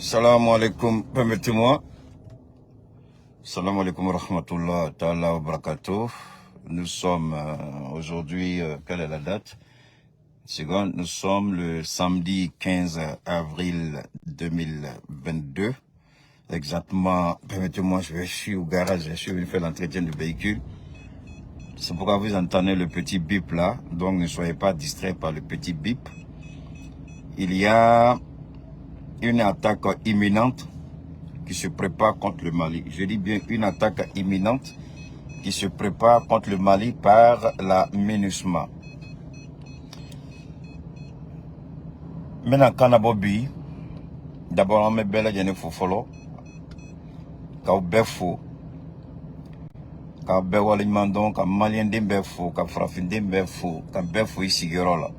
Salam alaikum, permettez-moi. Salam alaikum wa rahmatullah ta'ala wa barakatuh. Nous sommes aujourd'hui, quelle est la date? Seconde, nous sommes le samedi 15 avril 2022. Exactement, permettez-moi, je suis au garage, je suis venu faire l'entretien du véhicule. C'est pourquoi vous entendez le petit bip là, donc ne soyez pas distraits par le petit bip. Il y a une attaque imminente qui se prépare contre le Mali. Je dis bien une attaque imminente qui se prépare contre le Mali par la MINUSMA. Maintenant, kan nabɔ bi, d'abord an bɛ bɛɛ lajɛlen fo fɔlɔ, k'aw bɛɛ fo, k'aw bɛɛ waleɲuman dɔn, ka maliyɛnden bɛɛ fo, ka farafinden bɛɛ fo, ka bɛɛ fo i sigiyɔrɔ la.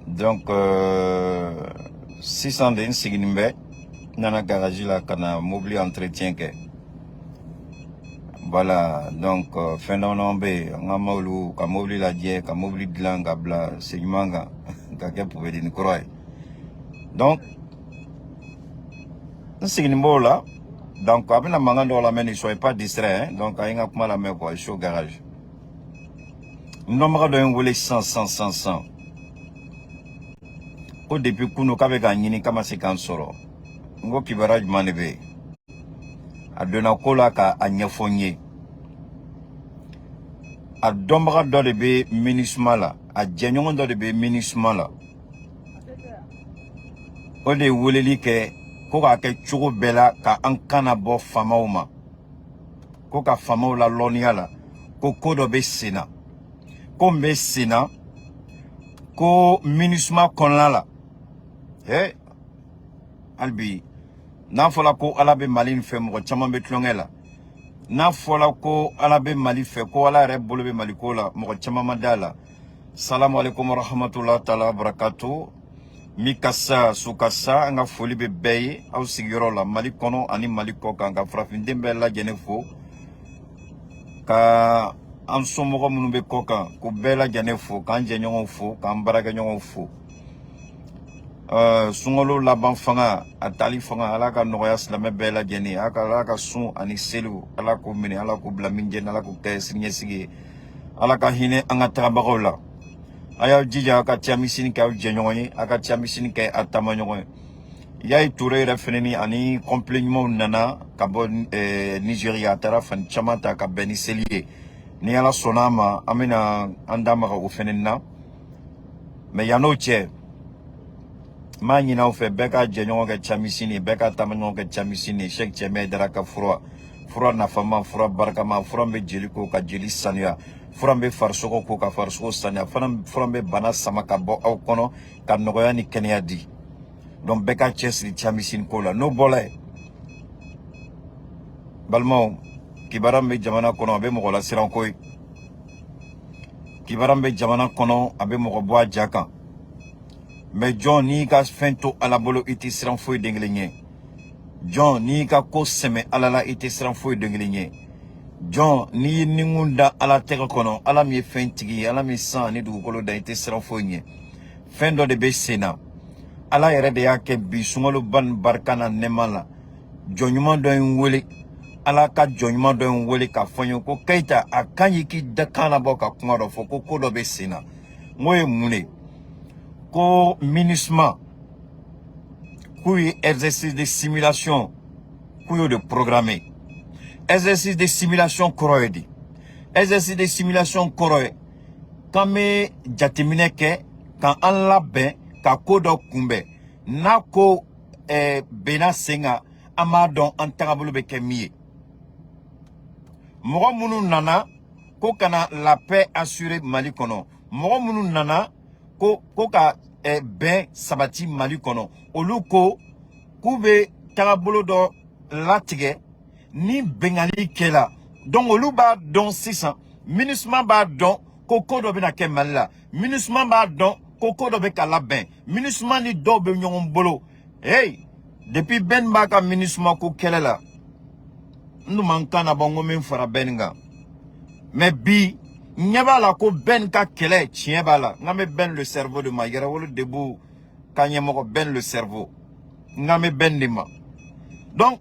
Donc, sisan de n sigilen bɛ, n nana garage la ka na mobili entretien kɛ. Voilà, donc fɛn dama dama bɛ yen, an ka m'olu ka mobili lajɛ, ka mobili dilan ka bila sen ɲuman kan, ka kɛ poubelle kura ye. Donc, n sigilen b'o la, donc a bɛna mankan dɔw lamɛn, ne soyez pas distrait, hein? Donc a ye n ka kuma lamɛn quoi, je suis au garage. N dɔnbaga dɔ ye n wele sisan sisan sisan sisan. Ko depuis kunu k'a bɛ k'a ɲini k'a ma se k'an sɔrɔ. N ko kibaruya jumɛn de bɛ yen? A donna ko la k'a ɲɛfɔ n ye. A dɔnbaga dɔ de bɛ MINUSMA la, a jɛɲɔgɔn dɔ de bɛ MINUSMA la. O de ye weleli kɛ ko k'a kɛ cogo bɛɛ la ka an kan nabɔ faamaw ma. Ko ka faamaw la lɔnniya la ko ko dɔ bɛ sen na. Ko min bɛ sen na ko MINUSMA kɔnɔna la. Hali bi n'a fɔra ko Ala bɛ Mali in fɛ, mɔgɔ caman bɛ tulonkɛ la. N'a fɔra ko Ala bɛ Mali fɛ, ko Ala yɛrɛ bolo bɛ Mali ko la, mɔgɔ caman ma da la. Salamu alaikum warahmatullahi taala barakatu. Mikasa sukasa, an ka foli bɛ bɛɛ ye aw sigiyɔrɔ la Mali kɔnɔ ani Mali kɔ kan, ka farafinden bɛɛ lajɛlen fo, ka an somɔgɔ minnu bɛ kɔ kan k'u bɛɛ lajɛlen fo, k'an jɛɲɔgɔnw fo, k'an baarakɛɲɔgɔnw fo. Sunkalo laban fanga a tali fanga, Ala ka nɔgɔya silamɛ bɛɛ lajɛlen, Ala ka sun ani seliw, Ala k'o minɛ, Ala k'o bila min jɛ, Ala k'o kɛ siniɲɛsigi ye, Ala ka hinɛ an ka tagabagaw la. A y'aw jija aw ka camisini kɛ aw jɛɲɔgɔn ye, aw ka camisini kɛ aw taamaɲɔgɔn ye. Yayi Ture yɛrɛ fɛnɛ ni ani complet ɲumanw nana ka bɔ Nigéria, a taara fani caman ta ka bɛn ni seli ye. Ni Ala sɔnna a ma, an bɛna an da maga o fɛnɛ na. Mais yann'o cɛ, n b'a ɲini aw fɛ, bɛɛ ka jɛɲɔgɔn kɛ camisini ye, bɛɛ ka taamaɲɔgɔn kɛ camisini ye. Cheikh Cɛmɛ Dara ka fura, fura nafama, fura barikama, fura bɛ jeli ko ka jeli sanuya, fura bɛ farisogo ko ka farisogo sanuya, fura bɛ bana sama ka bɔ aw kɔnɔ ka nɔgɔya ni kɛnɛya di. Donc bɛɛ ka cɛsiri camisini ko la. N'o bɔra yen, balimaw, kibaruya min bɛ jamana kɔnɔ, a bɛ mɔgɔ lasiran ko ye. Kibaruya min bɛ jamana kɔnɔ, a bɛ mɔgɔ bɔ a ja kan. Mais jɔn, n'i ka fɛn to Ala bolo, i tɛ siran foyi den kelen ɲɛ. Jɔn, n'i ka ko sɛmɛ Ala la, i tɛ siran foyi den kelen ɲɛ. Jɔn, n'i y'i nikun da Ala tɛgɛ kɔnɔ, Ala min ye fɛn tigi ye, Ala min san ani dugukolo da, i tɛ siran foyi ɲɛ. Fɛn dɔ de bɛ sen na, Ala yɛrɛ de y'a kɛ bi sunkaloba nin barika na nɛɛma la. Jɔn ɲuman dɔ ye n wele, Ala ka jɔn ɲuman dɔ ye n wele k'a fɔ n ye ko Keyita, a kan y'i k'i da kan labɔ ka kuma dɔ fɔ ko ko dɔ bɛ sen na. N k'o ye mun de ye? Ko MINUSMA k'u ye exercice de simulation, k'u y'o de programmer. Exercice de simulation kɔrɔ ye di? Exercice de simulation kɔrɔ ye k'an bɛ jateminɛ kɛ k'an labɛn ka ko dɔ kunbɛn. N'a ko benna sen kan, an b'a dɔn an tagabolo bɛ kɛ min ye. Mɔgɔ minnu nana ko ka na la paix assurer Mali kɔnɔ, mɔgɔ minnu nana ko ka bɛn sabati Mali kɔnɔ, olu ko k'u bɛ tagabolo dɔ latigɛ ni bɛngali kɛla. Donc olu b'a dɔn sisan, MINUSMA b'a dɔn ko ko dɔ bɛna kɛ Mali la, MINUSMA b'a dɔn ko ko dɔ bɛ ka labɛn, MINUSMA ni dɔw bɛ ɲɔgɔn bolo. Hey, depuis Ben b'a ka MINUSMA ko kɛlɛ la, n dun man kan na bɔ n ko min fara Ben kan. Mais bi n ɲɛ b'a la ko Ben ka kɛlɛ tiɲɛ b'a la. N kan bɛ Ben le cerveau de ma, Yɛrɛwolo Debout ka ɲɛmɔgɔ Ben le cerveau. N kan bɛ bɛn de ma. Donc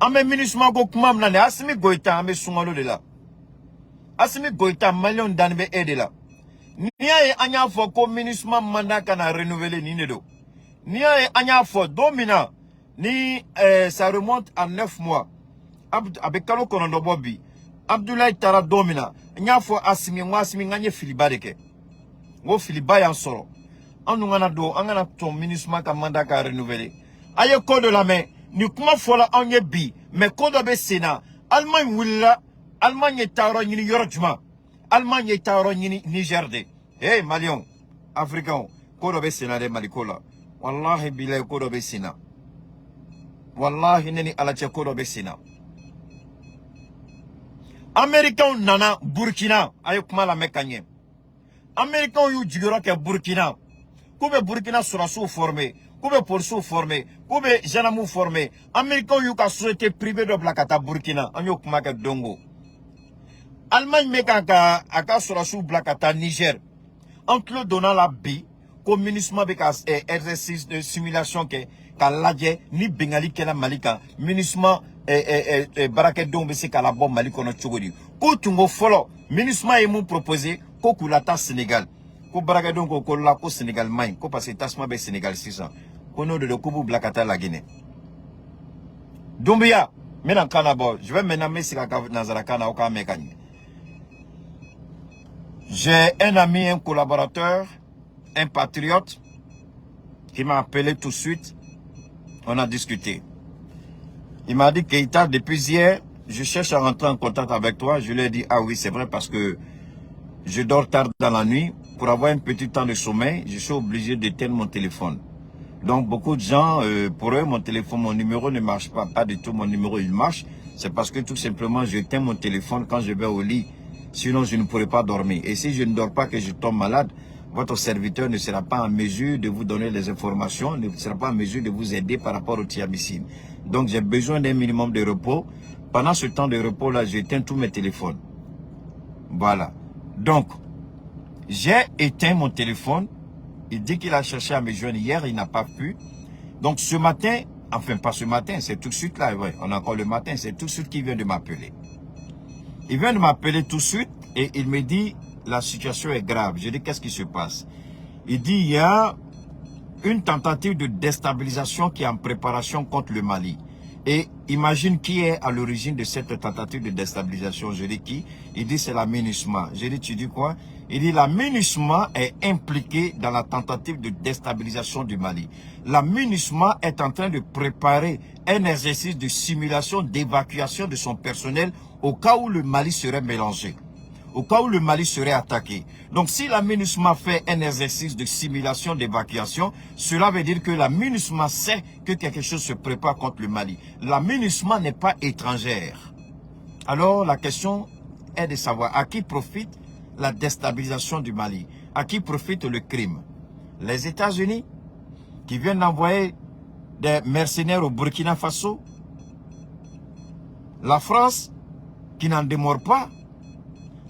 an bɛ MINUSMA ko kuma min na nin, Asimi Goïta, an bɛ sunkalo de la. Asimi Goïta, maliyɛnw dani bɛ e de la. N'i y'a ye an y'a fɔ ko MINUSMA mandat ka na renouveler, nin de don. N'i y'a ye an y'a fɔ don min na ni ça remonte à 9 mois, a bɛ kalo 9 bɔ bi, Abdoulaye taara don min na, n y'a fɔ Asimi, n ko Asimi, n k'an ye filiba de kɛ, n ko filiba y'an sɔrɔ. An dun kana don, an kana tɔn MINUSMA ka mandat ka renouveler. A ye ko dɔ lamɛn, nin kuma fɔla anw ye bi, mais ko dɔ bɛ sen na. Allemagne wulila, Allemagne ye taayɔrɔ ɲini yɔrɔ jumɛn? Allemagne ye taayɔrɔ ɲini Niger de. Hey, Maliyɛnw, Africains, ko dɔ bɛ sen na dɛ Maliko la. Walahi bilayi, ko dɔ bɛ sen na. Walahi, ne ni Ala cɛ, ko dɔ bɛ sen na. Américains nana Burkina, a ye kuma lamɛn ka ɲɛ. Américains y'u jigiyɔrɔ kɛ Burkina, k'u bɛ Burkina sɔrɔsiw former, k'u bɛ polisiw former, k'u bɛ gendarmew former. Américains y'u ka société privée dɔ bila ka taa Burkina, an y'o kuma kɛ dongo. Allemagne bɛ ka a ka sɔrɔsiw bila ka taa Niger. An tulo donna la bi ko MINUSMA bɛ ka exercice de simulation kɛ k'a lajɛ ni bingali kɛra Mali kan, MINUSMA baarakɛdenw bɛ se k'a labɔ Mali kɔnɔ cogo di. K'u tun ko fɔlɔ, MINUSMA ye mun proposé? Ko k'u lataa Sénégal. Ko baarakɛdenw ko ko la ko Sénégal man ɲi, ko parce que tasuma bɛ Sénégal sisan, ko n'o de don, k'u b'u bila ka taa Laginɛ. Doumbouya, n bɛna kan na bɔ, je vais maintenant n bɛ segin a kan nanzarakan na, aw k'a mɛn ka ɲɛ. J'ai un ami, un collaborateur, un patriote qui m'a appelé tout de suite. On a discuté. Il m'a dit: Keïta, depuis hier, je cherche à rentrer en contact avec toi. Je lui ai dit: ah oui, c'est vrai, parce que je dors tard dans la nuit. Pour avoir un petit temps de sommeil, je suis obligé d'éteindre mon téléphone. Donc, beaucoup de gens, pour eux, mon téléphone, mon numéro ne marche pas. Pas du tout, mon numéro, il marche. C'est parce que tout simplement, j'éteins mon téléphone quand je vais au lit. Sinon, je ne pourrai pas dormir. Et si je ne dors pas, que je tombe malade, votre serviteur ne sera pas en mesure de vous donner les informations, ne sera pas en mesure de vous aider par rapport au thiamicine. Donc, j'ai besoin d'un minimum de repos. Pendant ce temps de repos-là, j'éteins tous mes téléphones. Voilà. Donc, j'ai éteint mon téléphone. Il dit qu'il a cherché à me joindre hier, il n'a pas pu. Donc, ce matin, enfin pas ce matin, c'est tout de suite là, ouais, on a encore le matin, c'est tout de suite qu'il vient de m'appeler. Il vient de m'appeler tout de suite et il me dit: la situation est grave. Je dis: qu'est-ce qui se passe? Il dit: il y a une tentative de déstabilisation qui est en préparation contre le Mali. Et imagine qui est à l'origine de cette tentative de déstabilisation. Je dis: qui? Il dit: c'est la MINUSMA. Je dis: tu dis quoi? Il dit: la MINUSMA est impliquée dans la tentative de déstabilisation du Mali. La MINUSMA est en train de préparer un exercice de simulation d'évacuation de son personnel au cas où le Mali serait mélangé, au cas où le Mali serait attaqué. Donc si la MINUSMA fait un exercice de simulation d'évacuation, cela veut dire que la MINUSMA sait que quelque chose se prépare contre le Mali. La MINUSMA n'est pas étrangère. Alors la question est de savoir à qui profite la déstabilisation du Mali, à qui profite le crime. Les États-Unis, qui viennent d'envoyer des mercenaires au Burkina Faso, la France, qui n'en démord pas,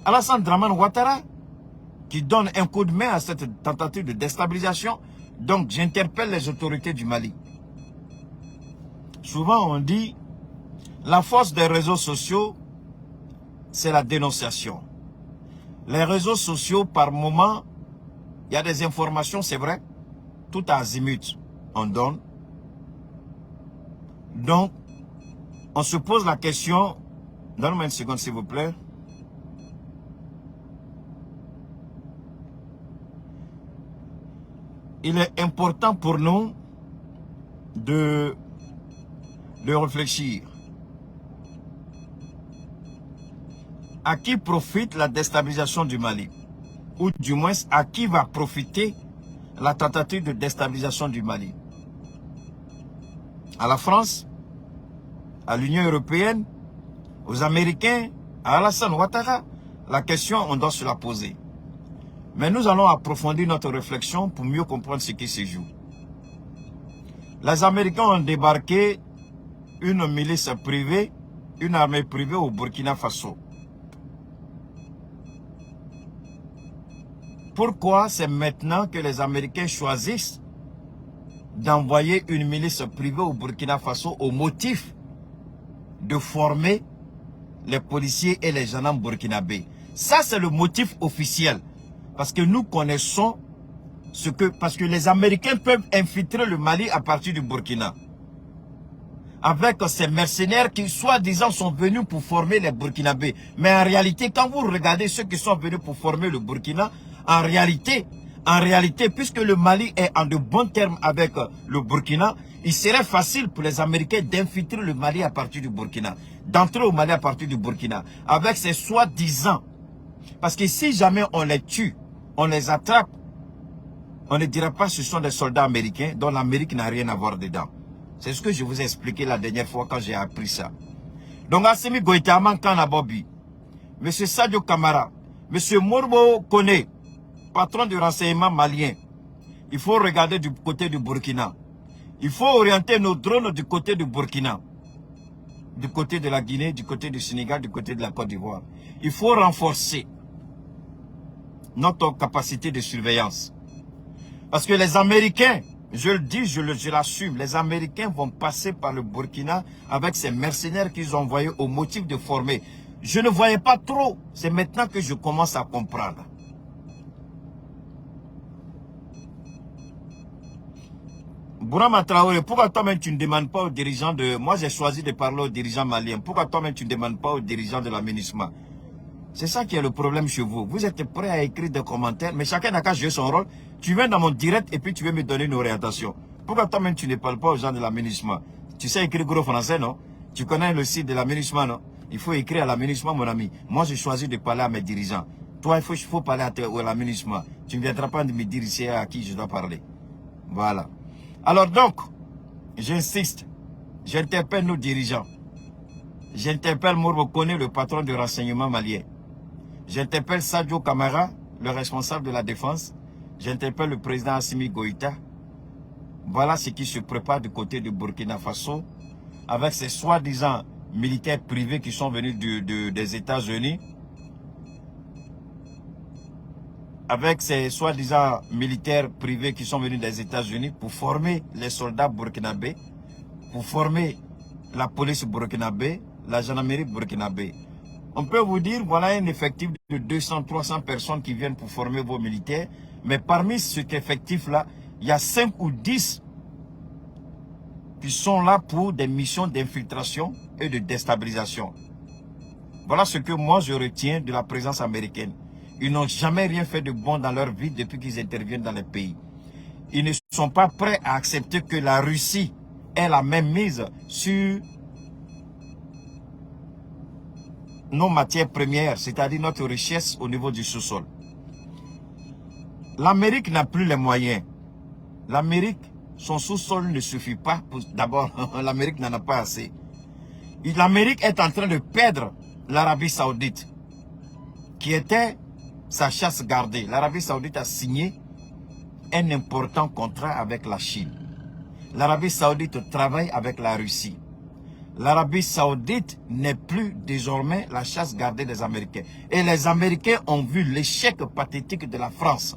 Alassane Draman Ouattara, qui donne un coup de main à cette tentative de déstabilisation. Donc, j'interpelle les autorités du Mali. Souvent, on dit, la force des réseaux sociaux, c'est la dénonciation. Les réseaux sociaux, par moment, il y a des informations, c'est vrai, tout azimut, on donne. Donc, on se pose la question, donne-moi une seconde s'il vous plaît. Il est important pour nous de réfléchir. À qui profite la déstabilisation du Mali? Ou du moins, à qui va profiter la tentative de déstabilisation du Mali? À la France? À l'Union européenne? Aux Américains? À Alassane Ouattara? La question, on doit se la poser. Mais nous allons approfondir notre réflexion pour mieux comprendre ce qui se joue. Les Américains ont débarqué une milice privée, une armée privée au Burkina Faso. Pourquoi c'est maintenant que les Américains choisissent d'envoyer une milice privée au Burkina Faso au motif de former les policiers et les gendarmes burkinabés. Ça, c'est le motif officiel. Parce que nous connaissons ce que... Parce que les Américains peuvent infiltrer le Mali à partir du Burkina. Avec ces mercenaires qui, soi-disant, sont venus pour former les Burkinabés. Mais en réalité, quand vous regardez ceux qui sont venus pour former le Burkina, en réalité, puisque le Mali est en de bons termes avec le Burkina, il serait facile pour les Américains d'infiltrer le Mali à partir du Burkina, d'entrer au Mali à partir du Burkina, avec ces soi-disant. Parce que si jamais on les tue, on les attrape, on ne dira pas que ce sont des soldats américains dont l'Amérique n'a rien à voir dedans. C'est ce que je vous ai expliqué la dernière fois quand j'ai appris ça. Donc Assimi Goïta Bobby, M. Sadio Kamara, M. Modibo Kone, patron du renseignement malien, il faut regarder du côté du Burkina. Il faut orienter nos drones du côté du Burkina, du côté de la Guinée, du côté du Sénégal, du côté de la Côte d'Ivoire. Il faut renforcer notre capacité de surveillance. Parce que les Américains, je le dis, je l'assume, les Américains vont passer par le Burkina avec ces mercenaires qu'ils ont envoyés au motif de former. Je ne voyais pas trop. C'est maintenant que je commence à comprendre. Bourama Traoré, pourquoi toi-même tu ne demandes pas aux dirigeants de... Moi, j'ai choisi de parler aux dirigeants maliens. Pourquoi toi-même tu ne demandes pas aux dirigeants de la MINUSMA? C'est ça qui est le problème chez vous. Vous êtes prêt à écrire des commentaires, mais chacun n'a qu'à jouer son rôle. Tu viens dans mon direct et puis tu veux me donner une orientation. Pourquoi toi-même tu ne parles pas aux gens de la MINUSMA? Tu sais écrire gros français, non? Tu connais le site de la MINUSMA, non? Il faut écrire à la MINUSMA, mon ami. Moi, j'ai choisi de parler à mes dirigeants. Toi, il faut parler à la MINUSMA. Tu ne viendras pas me dire ici à qui je dois parler. Voilà. Alors donc, j'insiste, j'interpelle nos dirigeants. J'interpelle Modibo Kone, le patron du renseignement malien. J'interpelle Sadio Kamara, le responsable de la défense. J'interpelle le président Assimi Goïta. Voilà ce qui se prépare du côté du Burkina Faso, avec ces soi-disant militaires privés qui sont venus des États-Unis. Avec ces soi-disant militaires privés qui sont venus des États-Unis pour former les soldats burkinabés, pour former la police burkinabé, la gendarmerie burkinabé. On peut vous dire, voilà un effectif de 200, 300 personnes qui viennent pour former vos militaires, mais parmi cet effectif-là, il y a 5 ou 10 qui sont là pour des missions d'infiltration et de déstabilisation. Voilà ce que moi je retiens de la présence américaine. Ils n'ont jamais rien fait de bon dans leur vie depuis qu'ils interviennent dans les pays. Ils ne sont pas prêts à accepter que la Russie ait la même mise sur nos matières premières, c'est-à-dire notre richesse au niveau du sous-sol. L'Amérique n'a plus les moyens. L'Amérique, son sous-sol ne suffit pas. D'abord, l'Amérique n'en a pas assez. L'Amérique est en train de perdre l'Arabie Saoudite, qui était sa chasse gardée. L'Arabie Saoudite a signé un important contrat avec la Chine. L'Arabie Saoudite travaille avec la Russie. L'Arabie Saoudite n'est plus désormais la chasse gardée des Américains. Et les Américains ont vu l'échec pathétique de la France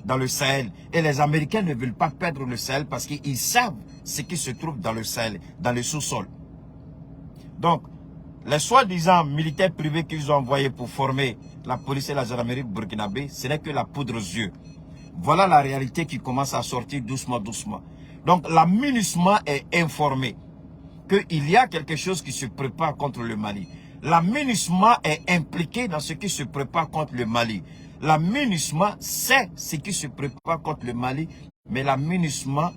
dans le Sahel. Et les Américains ne veulent pas perdre le Sahel parce qu'ils savent ce qui se trouve dans le Sahel, dans le sous-sol. Donc, les soi-disant militaires privés qu'ils ont envoyés pour former la police et la gendarmerie burkinabé, ce n'est que la poudre aux yeux. Voilà la réalité qui commence à sortir doucement, doucement. Donc, la MINUSMA est informée qu'il y a quelque chose qui se prépare contre le Mali. La MINUSMA est impliquée dans ce qui se prépare contre le Mali. La MINUSMA sait ce qui se prépare contre le Mali, mais la MINUSMA,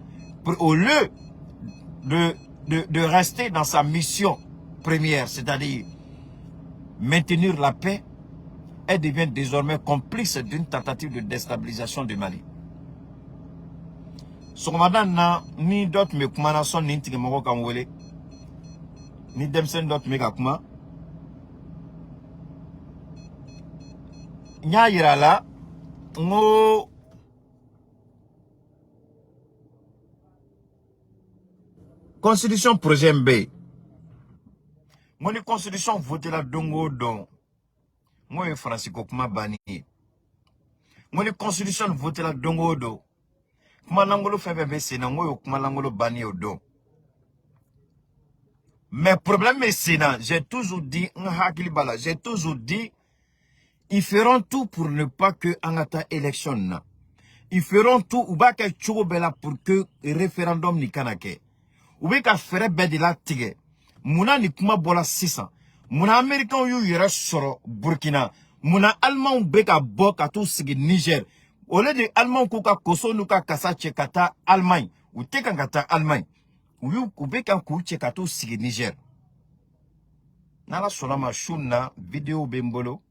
au lieu de rester dans sa mission première, c'est-à-dire maintenir la paix, elle devient désormais complice d'une tentative de déstabilisation du Mali. Sɔgɔmada in na ni dɔ tun bɛ kuma na sɔnni nin tigilamɔgɔ ka n wele ni denmisɛnnin dɔ tun bɛ ka kuma n y'a yira a la n ko constitution projet min bɛ yen n ko ni constitution votera don o don n k'o ye faransi ko kuma bannen ye n ko ni constitution votera don o don. Kuma lankolon fɛn fɛn bɛ sen na, n ko y'o kuma lankolon banni ye o don. Mais problème bɛ sen na, j'ai toujours dit, n hakili b'a la, j'ai toujours dit, ils feront tout pour ne pas que an ka taa élection na. Ils feront tout, u b'a kɛ cogo bɛɛ la pour que référendum nin kana kɛ. U bɛ ka fɛɛrɛ bɛɛ de latigɛ. Munna nin kuma bɔra sisan? Munna Américains y'u yɛrɛ sɔrɔ Burkina? Munna Allemands bɛ ka bɔ ka t'u sigi Niger? Au lieu de Allemands k'u ka koso n'u ka kasa cɛ ka taa Allemagne, u tɛ kan ka taa Allemagne. U bɛ kan k'u cɛ ka t'u sigi Niger. N'Ala sɔnna ma, su in na, vidéo bɛ n bolo,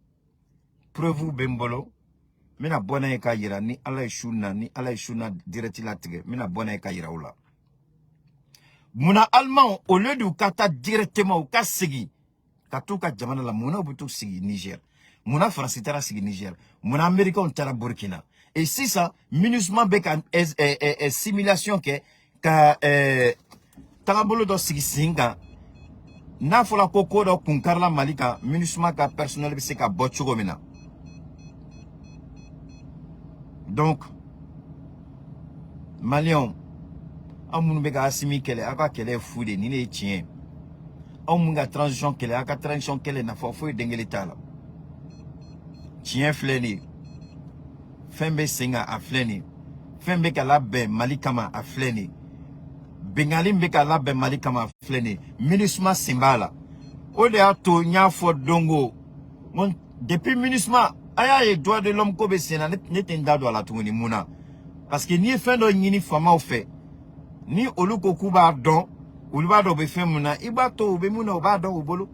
preuve bɛ n bolo. N bɛna bɔ n'a ye k'a yira ni Ala ye su na, ni Ala ye su na direct latigɛ, n bɛna bɔ n'a ye k'a yira u la. Munna Allemands, au lieu de u ka taa directement, u ka segin ka t'u ka jamana la, munna u bɛ t'u sigi Niger? Munna Faransi taara sigi Niger? Munna Américains taara Burkina? Et sisan MINUSMA bɛ ka simulation kɛ ka tagabolo dɔ sigi sen kan. N'a fɔra ko ko dɔ kun karila Mali kan, MINUSMA ka personnel bɛ se ka bɔ cogo min na. Donc Maliyɛnw, aw minnu bɛ ka Asimi kɛlɛ, aw ka kɛlɛ ye fu de ye. Nin de ye tiɲɛ ye. Aw minnu ka transition kɛlɛ, aw ka transition kɛlɛ nafa foyi den kelen t'a la. Tiɲɛ filɛ nin ye, fɛn bɛ sen kan, a filɛ nin ye. Fɛn bɛ ka labɛn Mali kama, a filɛ nin ye. Bengali bɛ ka labɛn Mali kama, a filɛ nin ye. MINUSMA sen b'a la. O de y'a to n y'a fɔ don ko n ko depuis MINUSMA, a y'a ye, droit de l'homme ko bɛ sen na, ne tɛ n da don a la tuguni. Mun na? Parce que n'i ye fɛn dɔ ɲini faamaw fɛ, ni olu ko k'u b'a dɔn, olu b'a dɔn u bɛ fɛn mun na, i b'a to u bɛ mun na, u b'a dɔn u bolo.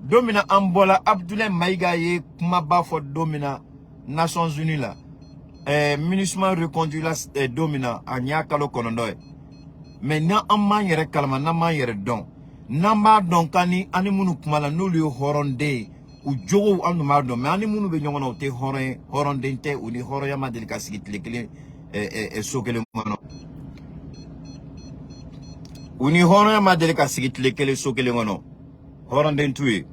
Don min na an bɔla, Abdoulaye Maïga ye kumaba fɔ don min na Nations Unies la, MINUSMA reconduit la don min na, a y'a kalo 9 ye. Mais n'an m'an yɛrɛ kalama, n'an m'an yɛrɛ dɔn, n'an b'a dɔn k'an ni an ni minnu kumala, n'olu ye hɔrɔnden ye, u jogow an dun b'a dɔn. Mais an ni minnu bɛ ɲɔgɔn na, u tɛ hɔrɔn ye, hɔrɔnden tɛ, u ni hɔrɔnya ma deli ka sigi tile kelen so kelen kɔnɔ. U ni hɔrɔnya ma deli ka sigi tile kelen so kelen kɔnɔ. Hɔrɔnden t'u ye,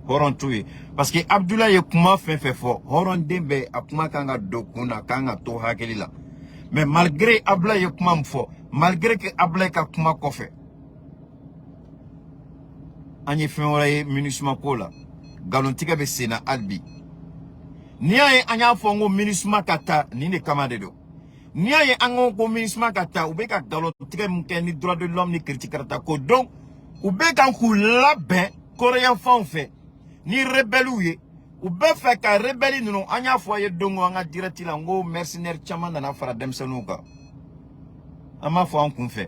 hɔrɔn t'u ye. Parce que Abdoulaye ye kuma fɛn fɛn fɔ, hɔrɔnden bɛ a kuma kan ka don kun na, kan ka to hakili la. Mais malgré Abdoulaye ye kuma min fɔ, malgré que Abdoulaye ka kuma kɔfɛ, an ye fɛn wɛrɛ ye MINUSMA ko la, nkalontigɛ bɛ sen na hali bi. N'i y'a ye an y'a fɔ n ko MINUSMA ka taa, nin de kama de don. N'i y'a ye an ko ko MINUSMA ka taa, u bɛ ka nkalontigɛ min kɛ ni droit de l'homme ni kiritikarata ko, donc u bɛ kan k'u labɛn kɔrɔyan fanw fɛ ni rebelles ye. U bɛ fɛ ka rebelle ninnu, an y'a fɔ a ye don ko an ka direct la, n ko mercenaire caman nana fara denmisɛnninw kan. An m'a fɔ an kun fɛ,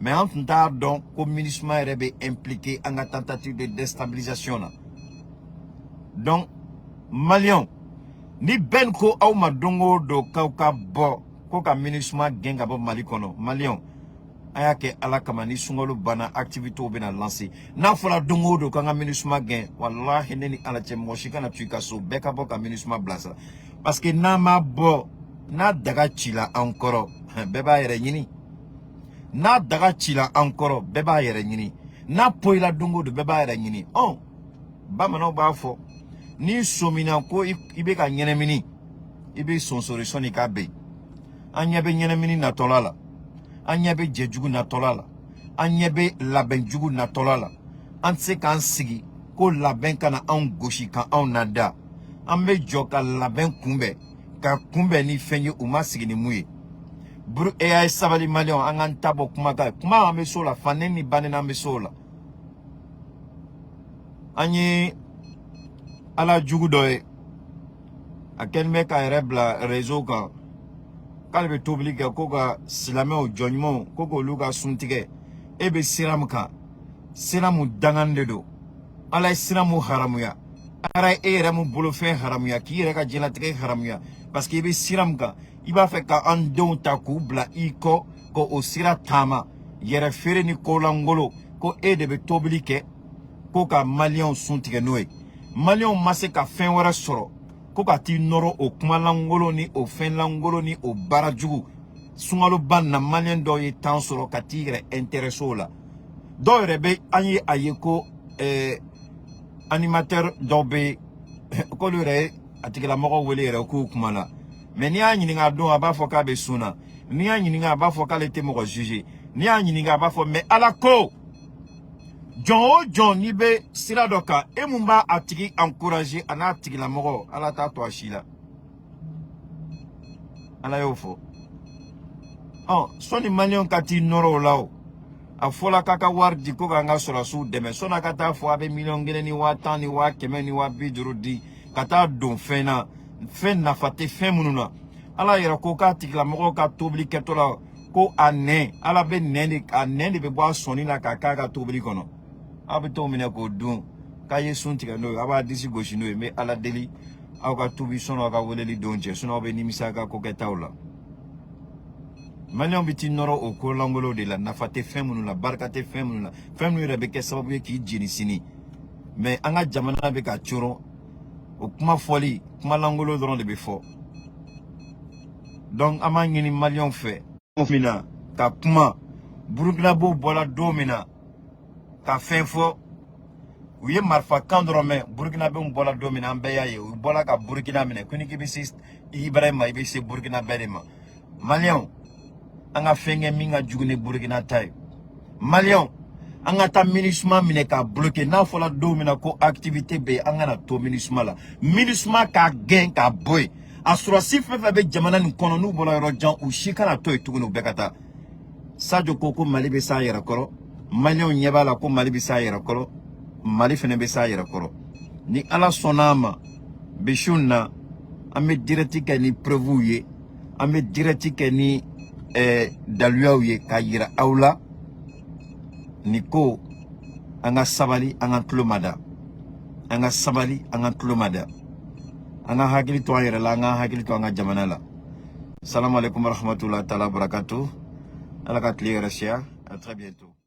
mais an tun t'a dɔn ko MINUSMA yɛrɛ bɛ impliqué an ka tentative de déstabilisation na. Donc Maliyɛnw, ni Ben ko aw ma don o don k'aw ka bɔ ko ka MINUSMA gɛn ka bɔ Mali kɔnɔ, Maliyɛnw, a y'a kɛ Ala kama. Ni sunkalo banna, activité bɛna lancer. N'a fɔra don o don k'an ka MINUSMA gɛn, walahi, ne ni Ala cɛ, mɔgɔ si kana to i ka so, bɛɛ ka bɔ ka MINUSMA bilasira. Parce que n'an ma bɔ, n'a daga cila an kɔrɔ, bɛɛ b'a yɛrɛ ɲini. N'a daga cila an kɔrɔ, bɛɛ b'a yɛrɛ ɲini. N'a poyila don o don, bɛɛ b'a yɛrɛ ɲini. Ɔn, bamananw b'a fɔ, n'i sɔmina ko i bɛ ka ɲɛnamini, i bɛ sonsori sɔnni k'a ben. An ɲɛ bɛ ɲɛnamini natɔla la, an ɲɛ bɛ jɛjugu natɔla la, an ɲɛ bɛ labɛnjugu natɔla la. An tɛ se k'an sigi ko labɛn kana anw gosi ka anw nada. An bɛ jɔ ka labɛn kunbɛn, ka kunbɛn ni fɛn ye u ma sigi ni mun ye. Buru e y'a ye. Sabali Maliyɛnw, an k'an ta bɔ kumakan kuma. An bɛ so la, fanen ni bannen, an bɛ so la. An ye Ala jugu dɔ ye, a kɛlen bɛ k'a yɛrɛ bila réseau kan k'ale bɛ tobili kɛ ko ka silamɛw jɔnɲumanw ko k'olu ka sun tigɛ. E bɛ sira min kan, sira mun danganen de don. Ala ye sira mun haramuya, Ala ye e yɛrɛ mun bolofɛn haramuya, k'i yɛrɛ ka diɲɛlatigɛ haramuya. Parce que i bɛ sira min kan, i b'a fɛ ka an denw ta k'u bila i kɔ k'o sira taama, yɛrɛ feere ni kolangolo, ko e de bɛ tobili kɛ ko ka Maliyɛnw sun tigɛ n'o ye. Maliyɛnw ma se ka fɛn wɛrɛ sɔrɔ ko ka t'i nɔrɔ o kumalankolon ni o fɛnlankolon ni o baara jugu. Sunkaloba na, Maliyɛn dɔw ye temps sɔrɔ ka t'i yɛrɛ intéressé o la. Dɔw yɛrɛ bɛ, an ye a ye ko animateur dɔw bɛ k'olu yɛrɛ ye a tigilamɔgɔ wele yɛrɛ k'u kuma la. Mais n'i y'a ɲininka a don, a b'a fɔ k'a bɛ sun na. N'i y'a ɲininka, a b'a fɔ k'ale tɛ mɔgɔ juger. N'i y'a ɲininka, a b'a fɔ. Mais Ala ko, jɔn o jɔn, n'i bɛ sira dɔ kan, e mun b'a a tigi encourager, a n'a tigilamɔgɔ, Ala t'a to a si la. Ala y'o fɔ. Ɔ sɔni Maliyɛnw ka t'i nɔrɔ o la, o a fɔla k'a ka wari di ko k'an ka sɔrɔdasiw dɛmɛ. Sɔnni a ka taa fɔ a bɛ 1 miliyɔn ni 10 000 ni 100 000 ni 50 000 di ka taa don fɛn na, fɛn nafa tɛ fɛn minnu na. Ala yɛrɛ ko k'a tigilamɔgɔw ka tobili kɛtɔ la, ko a nɛn, Ala bɛ nɛn de, a nɛn de bɛ bɔ a sɔnni na k'a k'a ka tobili kɔnɔ. Aw bɛ t'o minɛ k'o dun, k'a ye sun tigɛ n'o ye, aw b'a disi gosi n'o ye. N bɛ Ala deli, aw ka tubi sɔnni aw ka weleli don cɛ, sinon aw bɛ nimisa aw ka ko kɛtaw la. Maliyɛnw bɛ t'i nɔrɔ o ko lankolonw de la, nafa tɛ fɛn minnu la, barika tɛ fɛn minnu la, fɛn minnu yɛrɛ bɛ kɛ sababu ye k'i jeni sini. Mais an ka jamana bɛ ka coron, o kuma fɔli, kuma lankolon dɔrɔn de bɛ fɔ. Donc an b'a ɲini Maliyɛnw fɛ min na ka kuma. Burukinabew bɔra don min na ka fɛn fɔ, u ye marifakan dɔrɔn mɛn. Burukinabew bɔra don min na, an bɛɛ y'a ye, u bɔra ka Burukina minɛ. Ko ni k'i bɛ se Ibrahima ma, i bɛ se Burukina bɛɛ de ma. Maliyɛnw, an ka fɛn kɛ min ka jugu ni Burukina ta ye. Maliyɛnw, an ka taa MINUSMA minɛ k'a bloquer. N'a fɔra don min na ko activité bɛ yen, an kana to MINUSMA la, MINUSMA k'a gɛn k'a bɔ yen. A sɔrɔdasi fɛn fɛn bɛ jamana nin kɔnɔ, n'u bɔra yɔrɔ jan, u si kana to yen tuguni, u bɛɛ ka taa. Sadio ko ko Mali bɛ s'a yɛrɛ kɔrɔ. Maliyɛnw ɲɛ b'a la ko Mali bɛ s'a yɛrɛ kɔrɔ, Mali fɛnɛ bɛ s'a yɛrɛ kɔrɔ. Ni Ala sɔnna a ma, bi su in na, an bɛ direct kɛ ni preuve ye, an bɛ direct kɛ ni daluyaw ye k'a yira aw la. Nin ko, an ka sabali, an ka tulo mada, an ka sabali, an ka tulo mada, an ka hakili to an yɛrɛ la, an ka hakili to an ka jamana la. Salamu alaikum warahmatullahi taala barakatu. Ala ka tile yɛrɛ siya. À très bientôt.